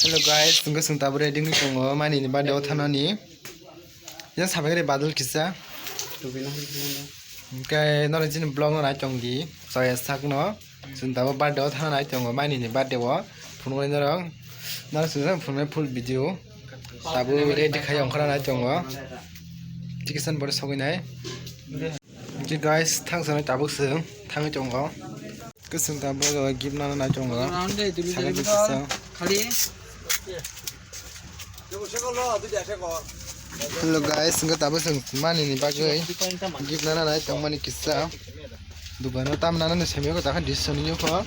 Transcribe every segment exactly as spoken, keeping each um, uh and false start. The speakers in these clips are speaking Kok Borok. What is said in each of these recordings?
Hello guys, chwngkhe chwng tabuk ready wngwi tongo mani ni birthday o thanani. Yang sabai khe badal kisa. Hwnkhe norok chini vlog no nai tong di. Chaya sak no. Chwng tabuk birthday o thana nai tongo mani ni birthday o. Phunuknai norok. Norok chwng phunuknai full video. Tabuk ready khai ongkhorna nai tongo. Tikisan bore sogwi nai. Ji guys, thang sanai tabuk se thangwi tongo. Kwchwng tabuk o gift nana nai tongo. Sakha di kisa. Hello guys, wngkha tabuk chwng mani ni bagwi gift nana nai tongmani kisa. Dukano tam nana ni simi ko takha decision ni ko.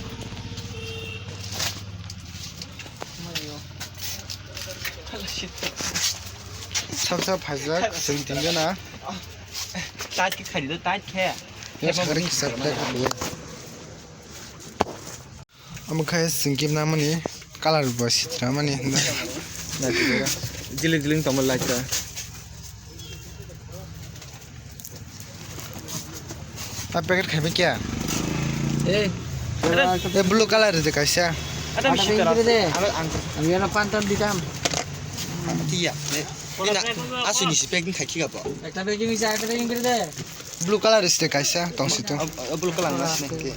Sab sab phaijak chwng tinjana. Tat khe khadi do, tat khe. Yo sakari kisa. Omo khe chwng gift namani colour bo sitra mani hinwi. Jiling jiling tongma light ka. A packet khaiba kya? Eh. Eh, blue colour de kaisa. Ada misi tara. Ang, ang. Ang yana pantan ditam. Tiya. Ina asuni si packing khai khiga bo. Ekta packing isa, ekta packing kiri de. Blue colour iste kaisa tongsi to. Blue colour na sini ke.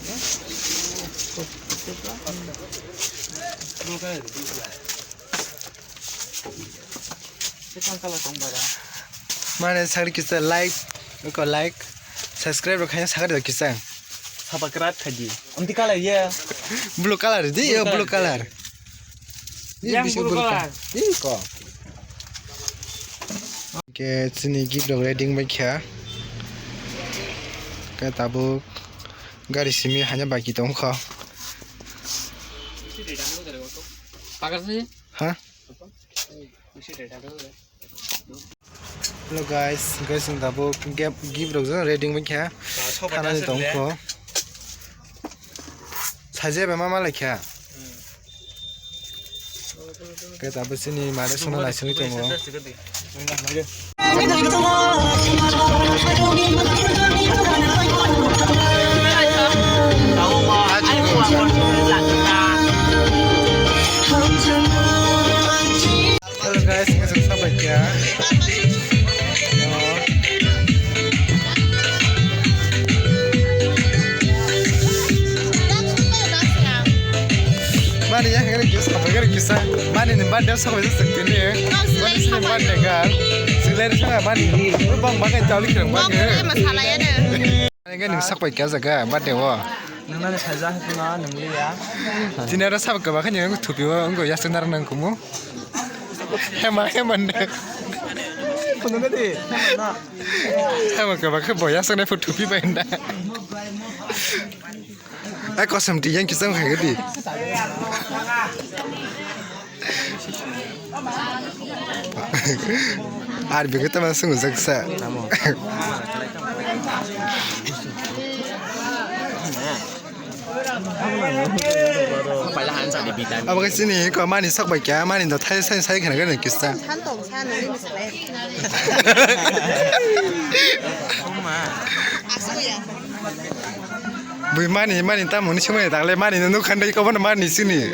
Blue colour, blue colour. Sekang colour tong bara. Mane sakri kisa like, ko like, subscribe rok khaina sakri kisa. Sapa krat khaji. Amti colour ye. Blue colour di, yo blue colour. Yang blue colour. Iko. Ke chini gift rok ready bai kha. Ke tabuk gari simi hanya baki tong kha. Ha? Hello guys, guys, ang tabuk gift rok ready bai kha. Thanani tong kha. Saje ba ma malai kha. Khe tabuk chini mare sona naisingwi tongo. Hello guys, ngasuk sabai kya. Mani ya kagari kisa, kagari kisa. Mani ni birthday sa kagari sa kini. Mani sini birthday girl. Sila ni sana mani. Bang bang jauh kira bang. Bang ni masalah ya deh. Ani gani sak pai kya jaga birthday o. Nang nang saja hatu na nang liya. Tini ada sak kaba kan yang thupi o, engko yasuk narang nang kumu. Hema hema nda. Kono na di. Hema kaba ke boya sone pho thupi bai nda. Ai kosam ti yang kisam khai di. Ar bigwi tamo swngjak sa. Abo khe chini ko mani sok bai kya, mani do thai sai sai khana gani kisa. Bui mani, mani tamo ni sumai dagle mani no nukhan dai ko mani sini.